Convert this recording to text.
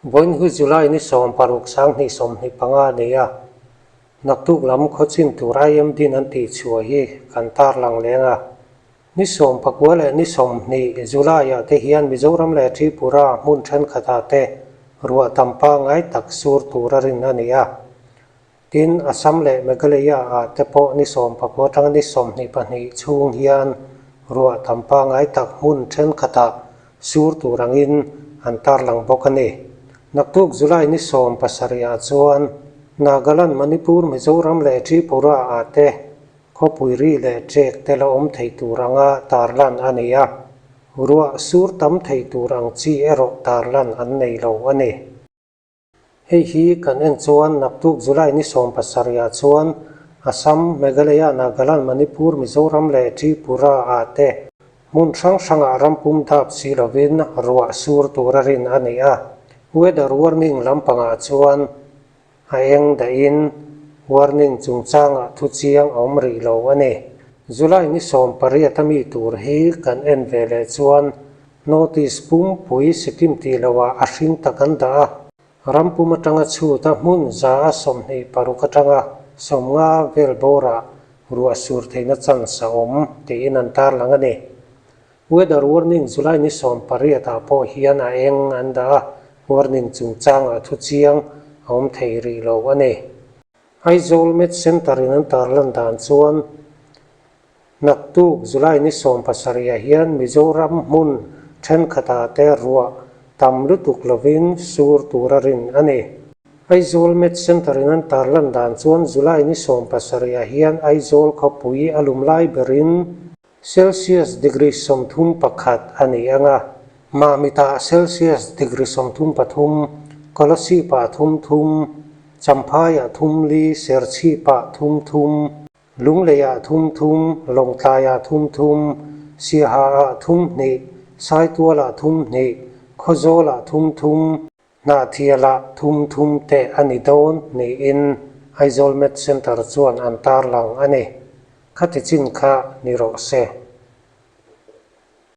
Vawiin hi July ni 16 2025 a ni a, naktuk lam khawchin tur IMD-in an tihchhuah hi kan tarlang leng a. Ni 19 leh ni 20 July-ah te hian Mizoram leh Tripura hmun thenkhatah te ruah tam pangngai tak sur tur a rin a ni a. Tin, Assam leh Meghalaya-ah te pawh ni 19 atanga ni 22 chhung hian ruah tam pangngai tak hmun thenkhatah sur tur angin an tarlang bawk a ni. Naktuk July ni 17 ah chuan Nagaland, Manipur, Mizoram leh Tripura-ah te khawpui ri leh ṭek te la awm thei tur anga tarlan a ni a, ruah sur tam thei tur ang chi erawh tarlan an nei lo a ni. Hei hi kan en chuan naktuk July ni 17 ah chuan Assam, Meghalaya, Nagaland, Manipur, Mizoram leh Tripura ah te hmun hrang hrangah rampum dap si lovin ruah sur tur a rin a ni a. Weather warning lampangah chuan a eng dahin warning chungchangah thu chiang a awm rih lo a ni. July ni 18 a mi tur hi kan en ve leh chuan Notice pumpui Sikkim tih loah a hring tak an dah a, rampum atanga chhut a hmun 126 atanga 50 vel bawrah ruah sur theihna chance a awm tiin an tarlang a ni. Weather warning July ni 18 ah pawh hian a eng an dah a, warning chungchangah thu chiang a awm thei rih lo a ni. Aizawl Met Centre in an tarlan dan chuan Naktuk July ni 17 ah hian Mizoram hmun thenkhatah te ruah tam lutuk lovin sur tur a rin a ni. Aizawl Met Centre in an tarlan dan chuan July ni 17 ah hian Aizawl khawpui a lum lai berin Celsius degree 31 a ni ang a, Mamitah Celsius degree 33, Kolasib-ah 33, Champhaiah 34, Serchhip-ah 33, Lungleiah 33, Lawngtlaiah 33, Siahaah 32, Saitualah 32, Khawzawlah 33, Hnahthialah 33 te a ni dawn niin Aizawl Met Centre chuan an tarlang a ni. Khati chin kha ni rawh se.